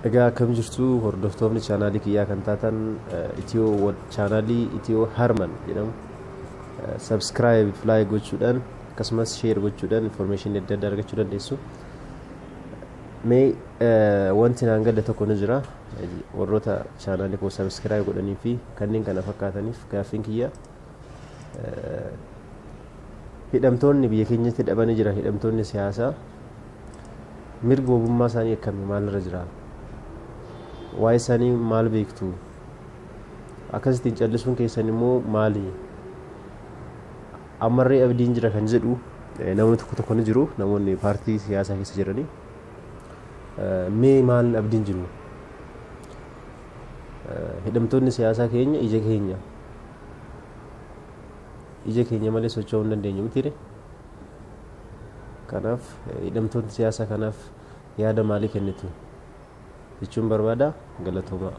Egaa akkam jirtu hordoftoonni chaanaalii kiyyaa kan taatan Itiyoo chaanaalii Itiyoo Harman jedhamu subscribe like gochuudhaan akkasumas share gochuudhaan information adda addaa argachuu dandeessu. Mee wanti naan galle tokko ni jira, warroota chaanaalii koo subscribe godhanii fi kanneen kana fakkaataniif gaaffiin kiyya, hidhamtoonni biyya keenyatti hidhamanii jiran, hidhamtoonni siyaasaa mirga wabummaa isaanii akkamii, maalirra jira, waa'ee isaanii maal beektu, akkasittiin callisuun keessan immoo maali, ammarree abdiin jira kan jedhu namoonni tokko tokko ni jiru, namoonni paartii siyaasaa keessa jiranii. Mee maal abdiin jiru? Hidhamtoonni siyaasaa keenya ija keenya, ija keenya malee socho'uu hin dandeenyu mitiire. Kanaaf hidhamtoonni siyaasaa kanaaf yaada maalii kennitu jechuun barbaada. Galatoomaa.